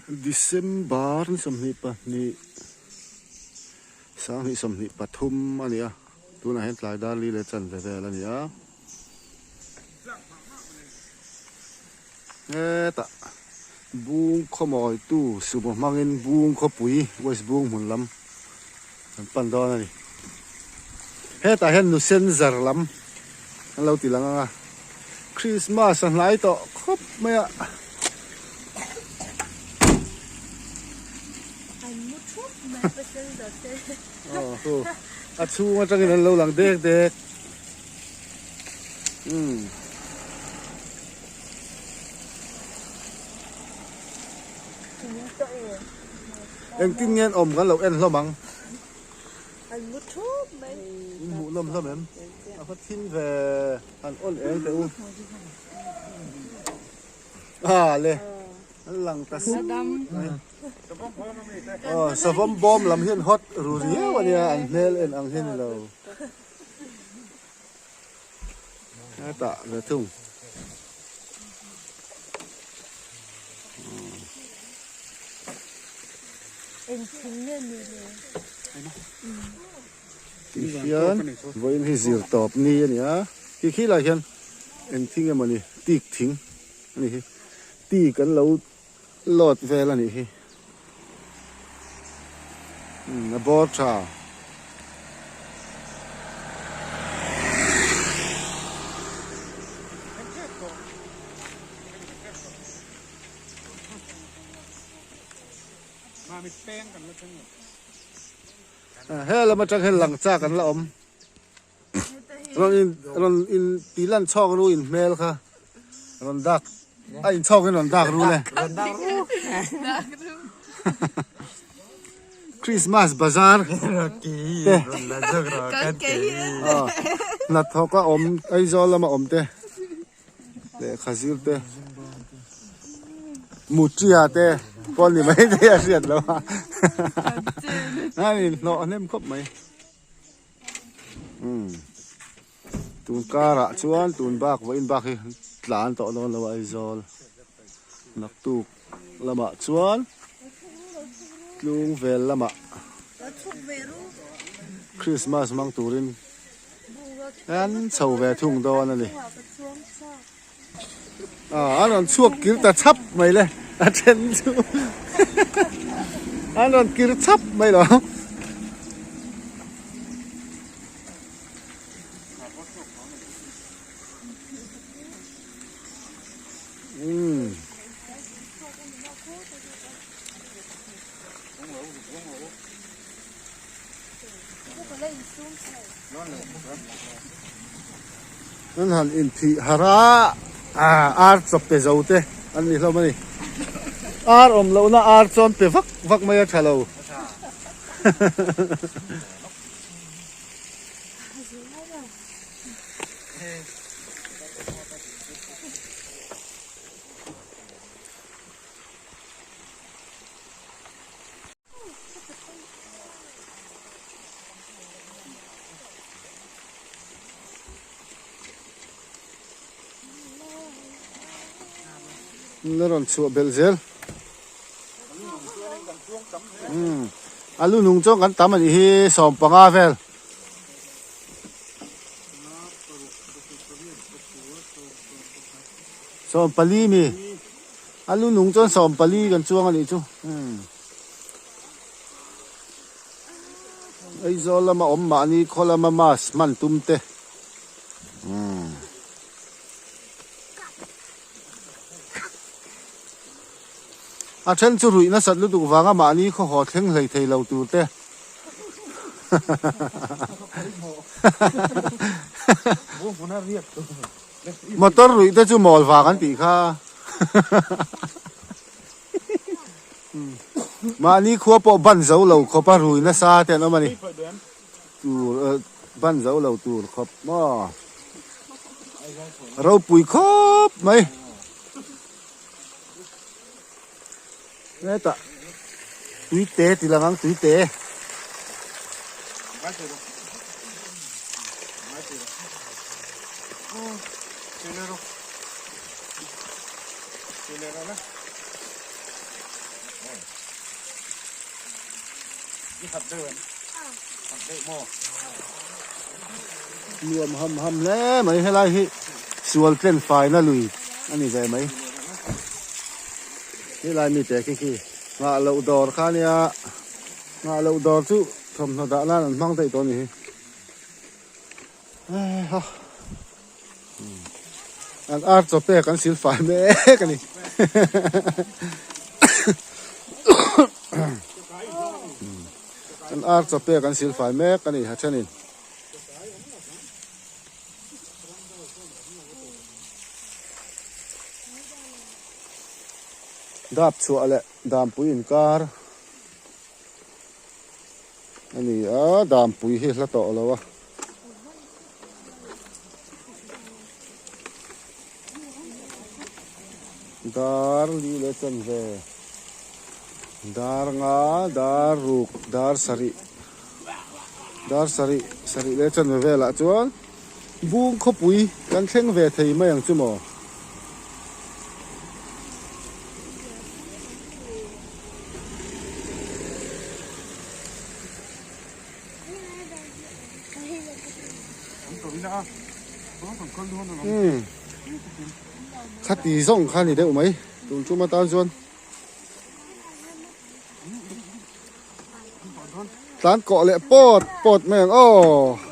December ni 22 2023 a ni a, tunah hian tlai dar li leh chanve vel a ni a. Hetah bung khawmawitu sumo hmangin bung khawpui West Bung hmun lam an pan dawn a ni. Hetah hian nu sen zar lam an lo ti lang ang a, Christmas a hnai tawh khawp mai a. An mu thup mai pa sen zar te. Aw hu a chhung atangin an lo lang dek dek. Umm. Engtin nge an awm kan lo en hlawm ang. An mu thup mai. In hmuh nawm hlawm em? A va thim ve han awn eng teh u. Ah le an lang ta sup mai. Aw savawm bawm lam hian hot ru riau a nia an hmel en ang hi a ni lo. Hetah ve thung. Ti hian vawiin hi zir tawp ni a ni a, khi khi lai hian eng thing emaw ni tik thing a ni hi tik an lo load vel a nih hi umm a bawr tha. He lam atang hian lang chak an la awm. Rawn in rawn in ti lan chhawk ru in hmel kha rawn dak a in chhawk in rawn dak ru le. Christmas bazar te hnathawk a awm Aizawl lama awm te lehkha zir te mutia te pawh ni mai thei a hriat loh a a inhlawh hnem khawp mai. Umm tun karah chuan tun bak vawiin bak hi tlan tawh dawn lo a Aizawl naktuk lamah chuan tlung vel lamah Christmas hmang turin an chho ve thung dawn a ni ah an rawn chhuak kir ta chhap mai le a then chu an rawn kir chhap mai lo. Umm. An han inthih harh a, ar chawp pe zo te an ni hlawm a ni. Ar awm lohna ar chuan pe vak vak mai a tha lo. La rawn chhuah belh zel umm a lu nung chuan kan tam a nih hi 15 vel. 14 mi a lu nung chuan 14 kan chuang a nih chu umm. Aizawl lama awm mahni khaw lama mass hman tum te umm a then chu ruih nasat lutuk vanga mahni khaw haw thleng hlei thei lo tur te motor ruih te chu mawl vang an tih kha. Mahni khua pawh ban zo lo khawp a rui nasa te an awm a ni. Tur ban zo lo tur khawp maw. Ropui khawp mai. Hetah tuite ti lang ang tuite. Nuam ham ham hle mai helai hi sual tlen faina lui a ni ve mai. Helai mite khi khi nghah loh dawr kha nia nghah loh dawr chu thawmhnaw dah nan an hmang daih tawh a ni hi. Ha an ar chaw pek an sil fai mek a ni an ar chaw pek an sil fai mek a ni ha thenin dap chhuah leh dampui inkar A ni a, dampui hi hla tawh lo a. Dar li leh chan ve. Dar nga, dar ruk, dar sarih. Dar sarih, sarih leh chan ve velah chuan bung khawpui kan thleng ve thei mai ang chu maw. Umm khati zawng kha ni deuh mai tun chuma tan chuan tlan kawh leh pawt pawt mai ang aw.